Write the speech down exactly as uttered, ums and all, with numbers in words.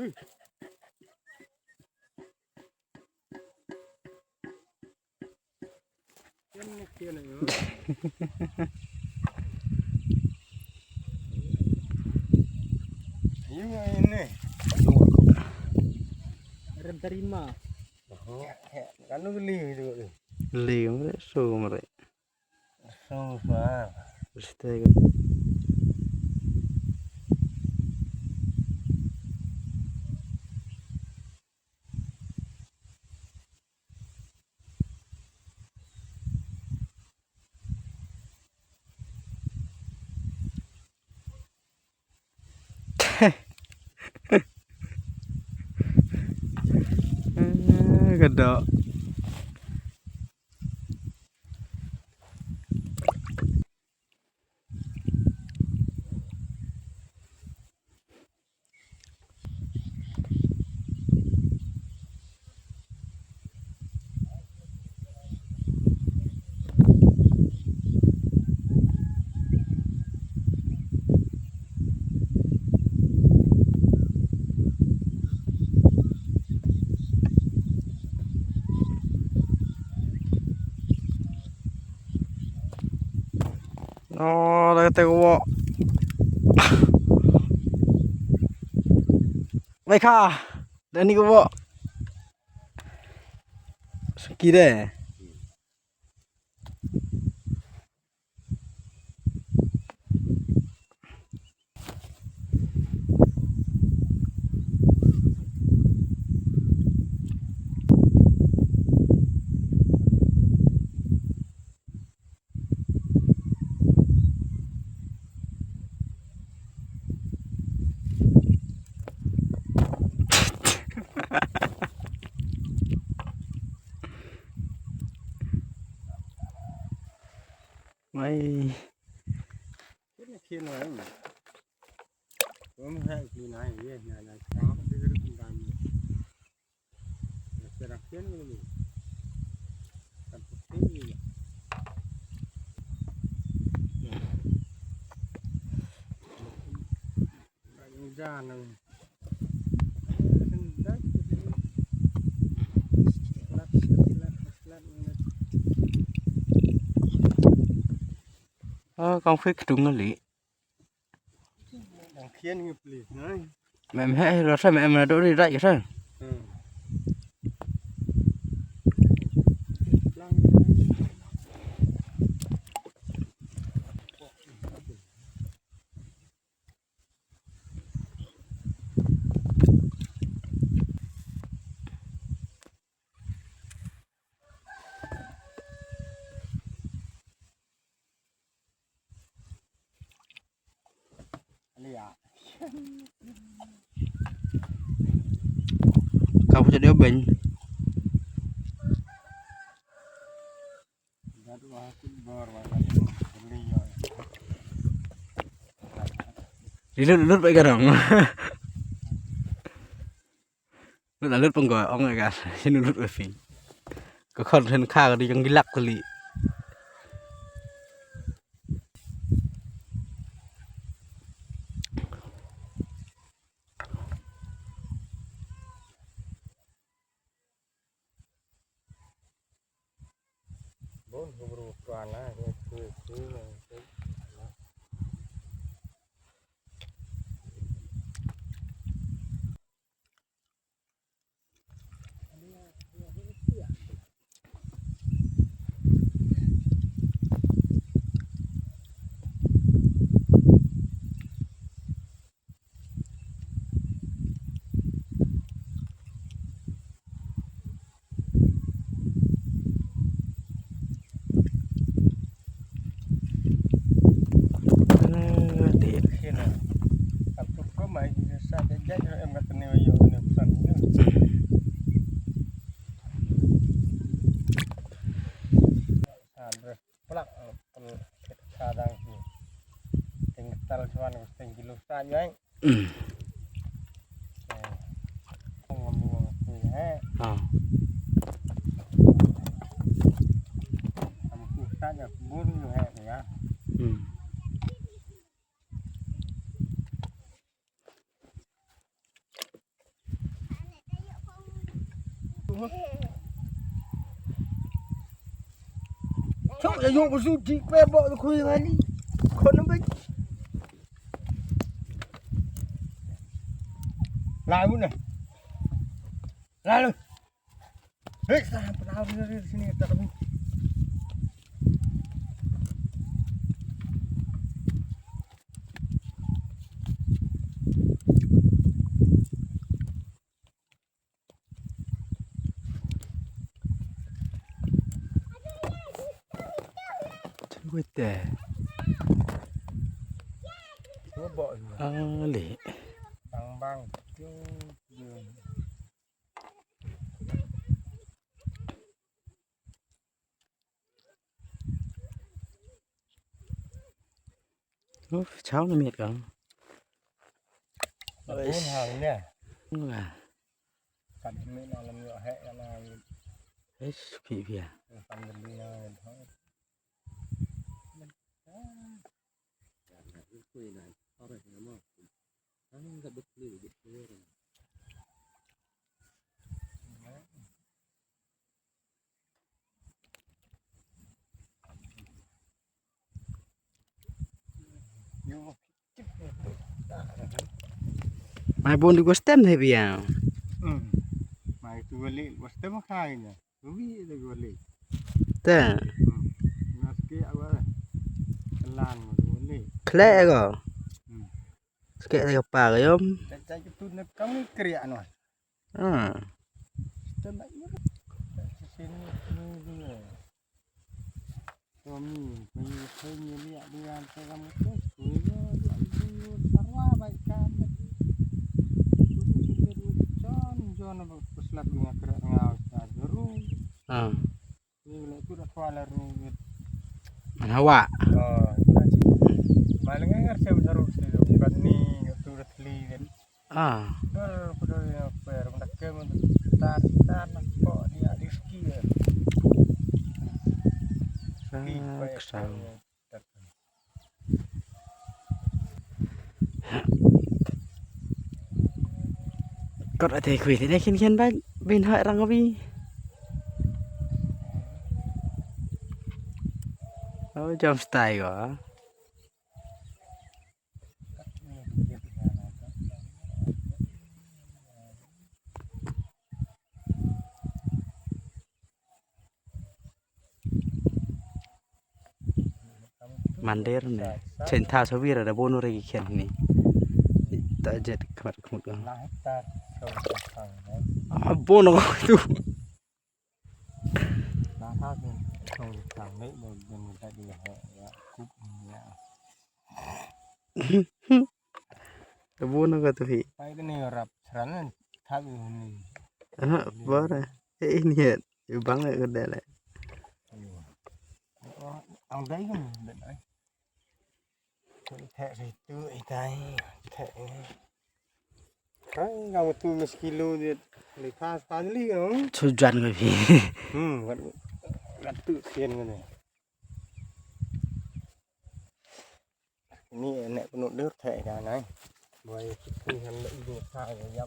Ini. Rem terima. Kan lu geli juga tu. Geli, mereka su mereka. Su, su. Astaga. Ka doh. Oh, da kata ka wok. Baik ha. Da ni ka wok. Sengki deh. Mai. Ah, kong fik kdung ngali. Dang khian ngi pli, nai. Mem he, lo sa mem na do ri rai sa. Hmm. Ka pu jadi obeng. Dilut lut bai garang. Lut lut penggo ong gas. Sini lut bai ping. Ka khon hen kha ka di jong gilak kali. Bun hubru tuan lah, dia tu tu. Plak, eh, pel-, kadang hi. Ting tal chuan, ting kilo sa jai. Hmm. Eh. Ngam ngam hi, eh. Ah. Am ku sa ja bun, eh, ya. Hmm. Chok ya yung busu di pe bo lu khui ngali. Kon na bai. Lai mun na. Lai lu. Hei, sa pernah ri ri sini tak kami. Wait there. Ngobok juga. Ali. Bang bang. Tiu, tiu. Uf, chau na miet kang. Bun hal nya. Nga. Kat miet na lam yo he na. Eish, phi phi ya. Pandeli na. Mai bun di gua stem he biang. Hmm. Mai tu balik gua stem kai nya. Rubi tu balik. Te. Hmm. Mas ke apa? Kelang tu balik. Klek ko. Hmm. Skek te ka pa ka yom. Cak cak tu nak kami kriak noh. Ah. Kita nak ni. Sini ni dia. Kami, kami, kami lihat dia antara kamu tu. Kami lihat dia sarwa baik kan. John, John apa peslap dengan kerak ngau. Seru. Ah. Ni le tu dah kuala ru. Mana awak? Oh, malang ngar sem saruk sini. Bukan ni tu dah teli kan. Ah. Dur kudu ya per mendakem tar tar nak kok dia rezeki ya. Ah, kesal. Kot ate khui te ne khin khin ba bin ha rang bi. Oh, jam style ko. Mandir ne. Chen tha sawir da bonu re ki khen ni. Ta jet khmat khmut ko. Ah, bonu ko tu. Da bonu ko tu hi. Pai ni rap sran tha ni. Ah, bara. Eh, ini ya. Bang le kedai le. Ang dai kan. Thek situ itai. Thek ni. Kan kamu tu mes kilo dia. Lepas kali kan. Sujan ke pi. Hmm, kat kat tu sien kan. Ni nek penuh dur thek kan ai. Boy tu kan le ibu sa ya ya.